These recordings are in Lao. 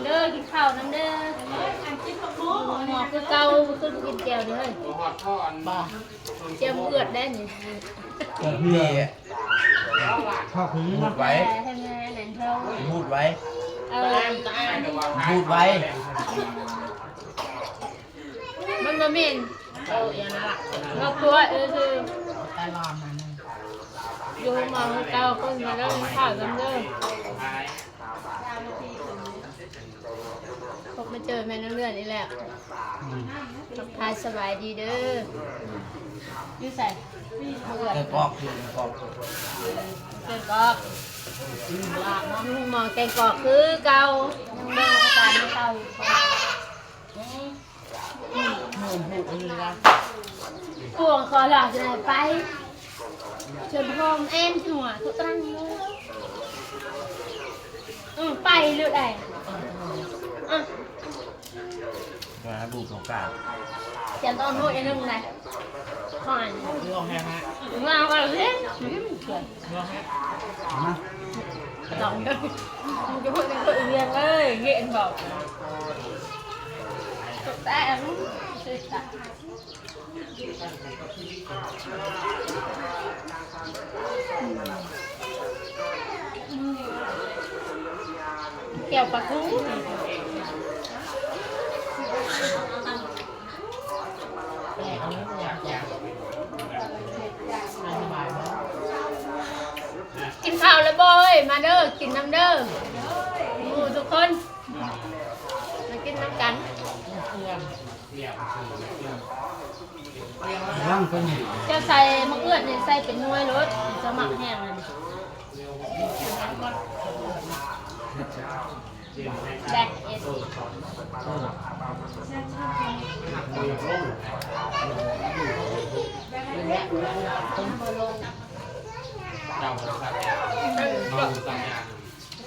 ເດີ ກິນເຂົ້ານຳເດີ. ໝໍຄືເກົ່າ ຄືບໍ່ກິນແຈ່ວເດີເຮີ້ຍ. ບໍ່ ແຈ່ວເລືອດໄດ້ນີ້. ເອີ ນີ້ ພາກຫຶງ ແທ້ໆ ແມ່ນເທີ. ເອີ ມັນບໍ່ແມ່ນ ເອີ ຢ່ານັ້ນລະ ເຮົາຕົວະຊື່ໆ. ຢູ່ໂຮງໝໍຄືເກົ່າ ຄົນມາເດີ ກິນເຂົ້ານຳເດີ. ພົບມາເຈີແມ່ນ້ອງເດືອນອີກແລ້ວ. ອືມ ທັກທາຍສະບາຍດີເດີ. ຢູ່ໃສ? ແກງກອກ ແກງກອກ ແກງກອກ. ອືມ ຢູ່ໂຮງໝໍແກງກອກຄືເກົ່າ ຍັງເບິ່ງອາການເກົ່າ. ອືມ ອືມ ຮູ້ເລີຍລະ ພວກຂໍລາຈະໄດ້ໄປ ເຊີນໂຮມແອນຫົວທຸກຄັ້ງເລີຍ. ອືມ ໄປເລີຍໄດ໋. ອືມ ມາດູສົງການ ຈະຕ້ອງຮູ້ອີກໜຶ່ງໄດ໋. ຂ້ອຍ ລອງແຮງຮະ ລອງເອົາເລີຍ. ມາ ລອງເດີ ມັນຈະເພິ່ນເອີ້ນເລີຍ ເຫັນບໍ່? ແຊບ ແຈ່ວປາທູ. ກິນເຂົ້າແລ້ວບໍ່ເອີຍ? ມາເດີ ກິນນຳເດີ ໝູ່ທຸກຄົນ ມາກິນນຳກັນ. ເຈົ້າໃສ່ໝາກເອືອດນີ້ ໃສ່ເປັນໜ່ວຍໂລດ ເຈົ້າມັກແຮງຫັ້ນ. ແບກເອສ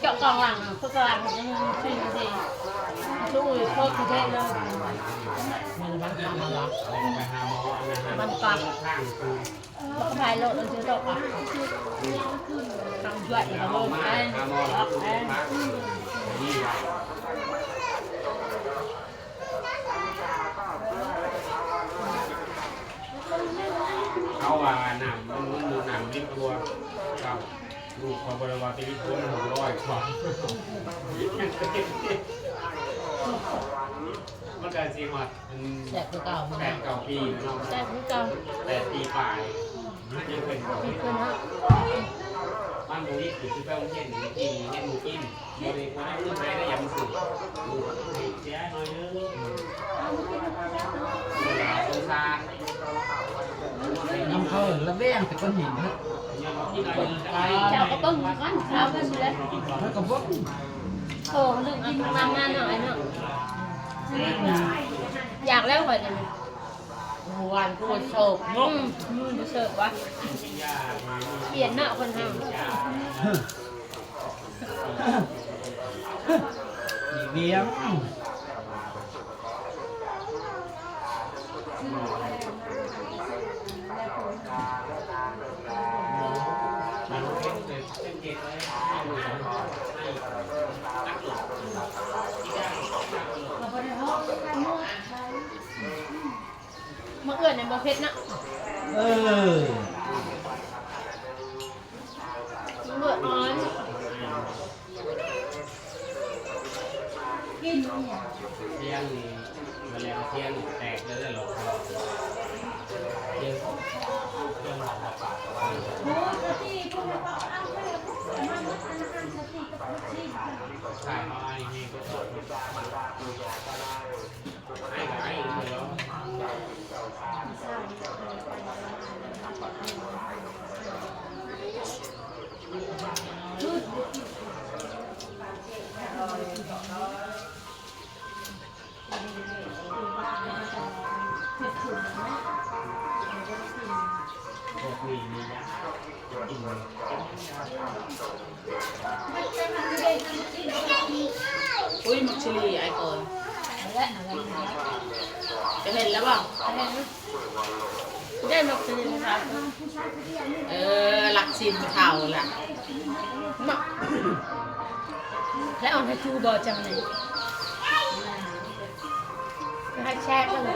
ເຈາະກອງຫຼັງ ເພາະກອງຫຼັງມັນສີ່ນາທີ ສູ້ໂຄດເທ່ເລີຍ. ມັນກັບ ແລ້ວກໍພາຍໂລດ ເອົາຊື່ໂຕະ ທຳດ້ວຍກະໂລດໄປ ລັອກໄປ. ເຂົາວ່ານ້ຳມັນ ມັນນ້ຳລິດຕົວ ເຈົ້າ ລູກເຂົາບໍ່ໄດ້ວ່າໄປລິດຕົວ ມັນຫົກຮ້ອຍກວ່າ ມັນກະຊິຮອດ ອືມ ແຊບຄືເກົ່າ ແປດເກົ້າປີແລ້ວເນາະ ແຊບຄືເກົ່າ ແປດປີປາຍ ມັນຍັງເປັນ ເປັນເພິ່ນເນາະ ມັນບໍ່ມີຄືໄປໂຮງຮຽນກິນ ເຮັດໝູ່ກິນ ບໍ່ໄດ້ ບໍ່ໄດ້ເງິນໃຫ້ໄດ້ຫຍັງຊື້ ເສຍໜ້ອຍໜຶ່ງ ອືມ ສົງສານ ນຳເຂົາລະແວງແຕ່ກ້ອນຫີນນະ ເຈົ້າກໍເບິ່ງມັນ ເອົາໄປຊິເລີຍ ມັນກໍບໍ່ ໂອ້ ລືມກິນນ້ຳມາໜ້ອຍເນາະ ຢາກແລ້ວຂ້ອຍນີ້ ເມື່ອວານຄືບໍ່ເສີບເນາະ ອືມ ມື້ບໍ່ເສີບວະ ຂຽນເນາະຄົນເຮົາ ອີວຽງ. ມະເຂືອນີ້ບໍ່ເຜັດເນາະ ເອີ. ເມືອອ່ອນ ກິນອີ່ຫຍັງ ທຽງນີ້ ມາແລ້ວທຽງນີ້ແຕກເລີຍ ຫຼອກ ທຽງ ທຽງ ອຸ້ຍ ໝາກສາລີ ອ້າຍກອຍ ເຈົ້າເຫັນແລ້ວບໍ່? ໄດ້ນອກຊະນິດລະ ເອີ ລັກຊິນເຂົາລະ ເນາະ ແລ້ວເອົາໃຫ້ຈູບໍ່ຈັ່ງນີ້ ໃຫ້ແຊກ ເອົາໄວ້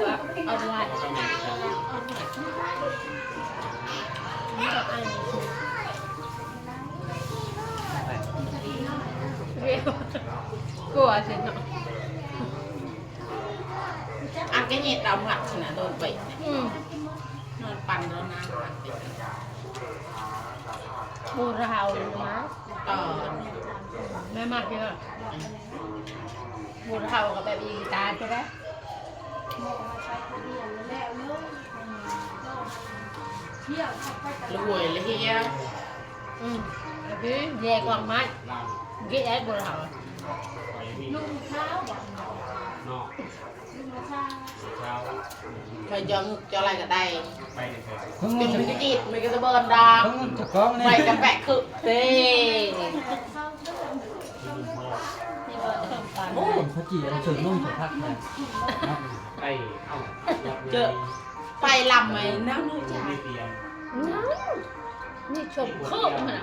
ກົວຊິເນາະ. ອັນກະເຫຍດຕາມຫວັດຊະນະ ໂດນໄປ ອືມ ນອນປັ່ນໂດນນາງ ປູເທົາມາ ຕອນ ແມ່ມັກຢູ່ ອືມ ປູເທົາກໍແບບອີຕາຕົວໃດ ລະຫວຍລະເຮຍ ອືມ ໂອເຄ ແຍກອອກມາ ເກດໄອ້ບໍ່ເຮົາ ລຸງເຊົາບໍ່ ເນາະ ລຸງເຊົາ ຂ້ອຍຈອງ ຈອງໄລກໍໄດ້ ໄປເດີ ເພິ່ນ ມັນກໍອີກ ມັນກໍຈະເບິ່ງດາ ເພິ່ນຈະກອງນີ້ ໄປກັບແປະຄືເດ້ ໂອ້ ເຂົາຈີ່ເອົາເສີມນົມໃສ່ຄັກແທ້ ໄປ ເອົາ ເຈີ ໄປລຳໄວ້ນຳໜູຈາ ນັ້ນ ນີ້ຊົມເຄີນນະ ນ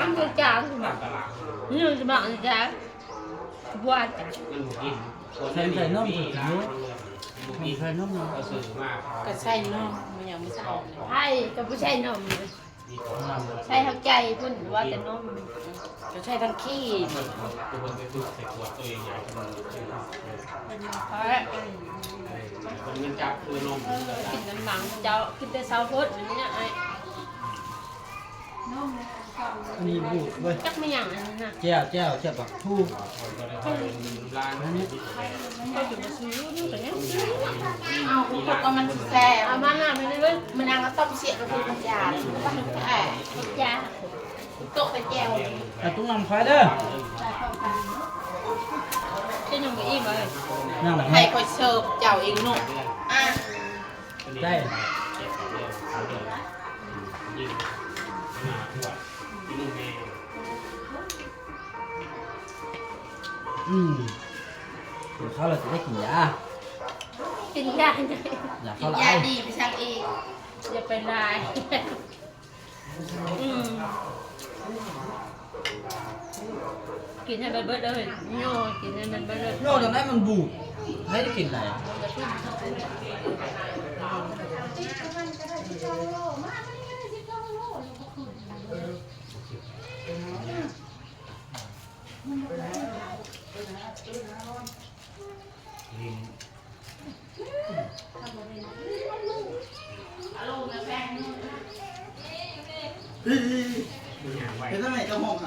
ຳໜູຈາ ນີ້ຈະບອກນະຈາ ບໍ່ອາດ ໃສ່ ໃສ່ນົມກໍກິນຢູ່ ໃສ່ນົມ ກໍໃສ່ນົມ ມັນຍັງບໍ່ໃສ່ ໃສ່ກໍບໍ່ໃສ່ນົມ ໃສ່ເຂົ້າໃຈພຸ້ນ ວ່າແຕ່ນົມ ກໍໃສ່ທັງຂີ້ ກິນນຳຫຼັງເຈົ້າ ກິນແຕ່ເຊົ້າໂພດ ມັນນີ້ນະອ້າຍ ອັນນີ້ບູດເວີຍ ຈັກແມ່ນຫຍັງອັນນີ້ນະ ແຈ່ວ ແຈ່ວ ແຈ່ວບັກທູ ອັນນີ້ ເອົາ ກໍມັນແຊບ ເອົາມານຳໃຫ້ເລີຍ ມານັ່ງເອົາຕົ້ມເສຍດກັບຜູ້ຈັດການ ເອີ ຈັດການ ໂຕະແຕ່ແຈ່ວ ເອົາຕຸ້ງນຳຂ້ອຍເດີ ເຈົ້າຍັງບໍ່ອີ່ມເລີຍ ໃຫ້ຂ້ອຍເສີບເຈົ້າເອງເນາະ ອ່ະ ໄດ້ ອືມ ກິນເຂົ້າແລ້ວຈະໄດ້ກິນຢາ ກິນຢາ ຢາ ກິນຢາດີໄປຊັ້ນອີກ ຢ່າໄປຫຼາຍ ອືມ ກິນໃຫ້ມັນເບິດເລີຍ ໂຍ ກິນໃຫ້ມັນເບິດເລີຍ ໂຍ ຈັ່ງໃດມັນບູດ ໃຜໄດ້ກິນຫຼາຍ ເປັນຈັ່ງໃດເຈົ້າຫ້ອງຫັ້ນ?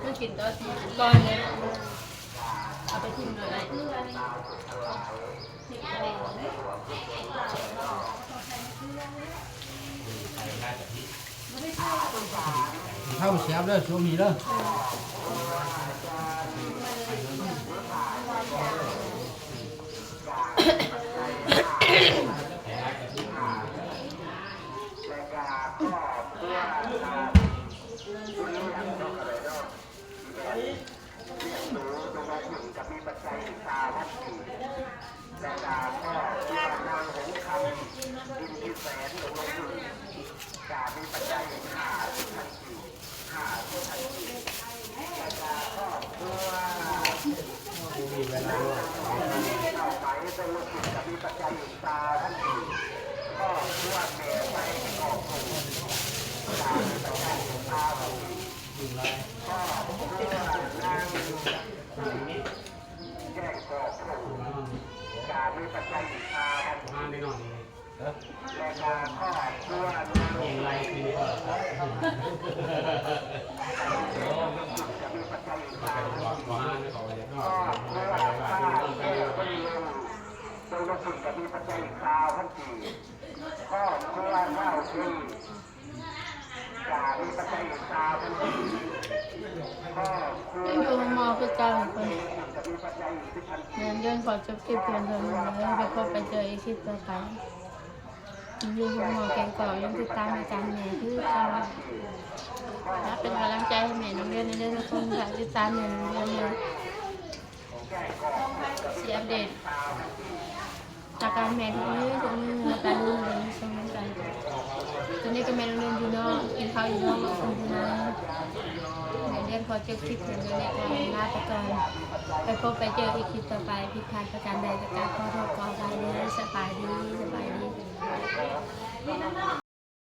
ມັນກິນຕອນ ຕອນນີ້ ເອົາໄປຖິ້ມເລີຍ. ເຂົ້າແຊບເດີ ຊ່ວງນີ້ເດີ. ຄອບຄົວເຮົານີ້ ຍັງຢູ່ໂຮງໝໍຄືເກົ່າທຸກຄົນ. ແມ່ນ ດຽວຂໍຈົບຄລິບພຽງເທົ່ານີ້ເດີ ໄປພົບໄປເຈີອີກຄລິບຕໍ່ໄປ. ຍັງຢູ່ໂຮງໝໍແກງກອກ ຍັງຕິດຕາມອາການແມ່ຄືເກົ່າ. ຝາກເປັນກຳລັງໃຈໃຫ້ແມ່ນ້ອງເດືອນແດ່ເດີທຸກຄົນ. ຝາກຕິດຕາມແມ່ນ້ອງເດືອນເດີ ຊິອັບເດດອາການແມ່ທຸກມື້ ທຸກມື້ ແລ້ວກໍລຸ້ນເບິ່ງຊົມນຳກັນ. ຕອນນີ້ກໍແມ່ນ້ອງເດືອນຢູ່ນອກ ກິນເຂົ້າຢູ່ນອກ ກິນຢູ່ໃນ. ແມ່ເດືອນຂໍຈົບຄລິບພຽງເທົ່ານີ້ກ່ອນ ລາໄປກ່ອນ. ໄປພົບໄປເຈີອີກຄລິບຕໍ່ໄປ. ຜິດພາດປະການໃດກໍກາບຂໍໂທດຂໍອະໄພເດີ. ສະບາຍດີ ສະບາຍດີ.